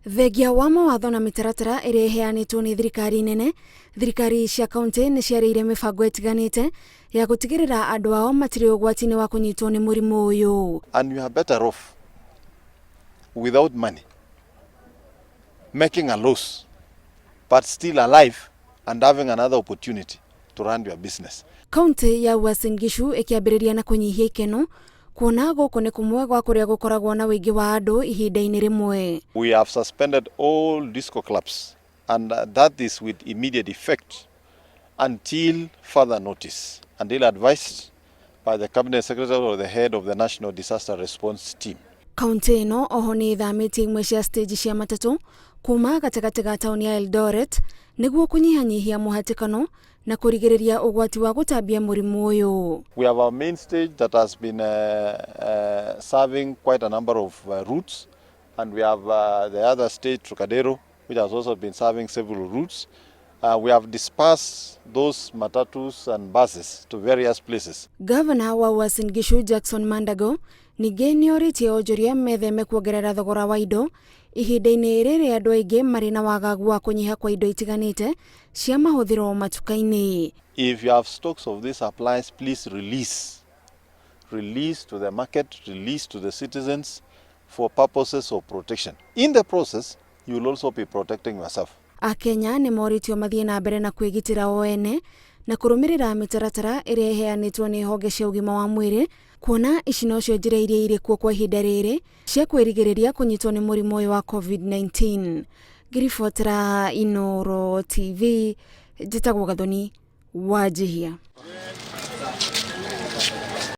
Thengia wa mawatho na mĩtaratara ĩrĩa ĩheanĩtwo nĩ thirikari nene, thirikari cia kauntĩ nĩ ciarĩire mĩbango ĩtiganĩte ya gũtigĩrĩra andũ ao matirĩ ũgwati-inĩ wa kũnyitwo nĩ mũrimũ ũyũ. And you are better off without money, making a loss, but still alive and having another opportunity to run your business. Kauntĩ ya Uasin Gishu ĩkĩambĩrĩria na kũnyihia ikeno kuona gũkũ nĩ kũmwe gwa kũrĩa gũkoragwo na ũingĩ wa andũ ihinda-inĩ rĩmwe. We have suspended all disco clubs and that is with immediate effect until further notice, until advised by the Cabinet Secretary or the head of the National Disaster Response Team. Kauntĩ ĩno oho nĩ ĩthamĩtie imwe cia stage cia matatũ kuma gatagatĩ ga taũni ya Eldoret nĩguo kũnyihanyihia mũhatĩkano na kũrigĩrĩria ũgwati wa gũtambia mũrimũ ũyũ. We have our main stage that has been serving quite a number of routes, and we have the other stage, Trocadero, which has also been serving several routes. We have dispersed those matatus and buses to various places. Gavana wa Uasin Gishu Jackson Mandago ningĩ nĩ orĩtie onjoria metheme kuongerera thogora wa indo ihinda-inĩ rĩrĩ andũ aingĩ marĩ na wagagu wa kũnyiha kwa indo itiganĩte cia mahũthĩro matuka-inĩ. If you have stocks of these supplies, please release. Release to the market, release to the citizens for purposes of protection. In the process, you will also be protecting yourself. Akenya nĩ morĩtio mathiĩ na mbere na kwĩgitĩra o ene na kũrũmĩrĩra mĩtaratara ĩrĩa ĩheanĩtwo nĩ honge cia ũgima wa mwĩrĩ kuona ici nocio njĩra iria irĩ kuo kwa ihinda rĩrĩ cia kwĩrigĩrĩria kũnyitwo nĩ mũrimũ ũyũ wa COVID-19. Ngĩribotera Inooro TV, njĩtagwo Gathoni Wanjihia.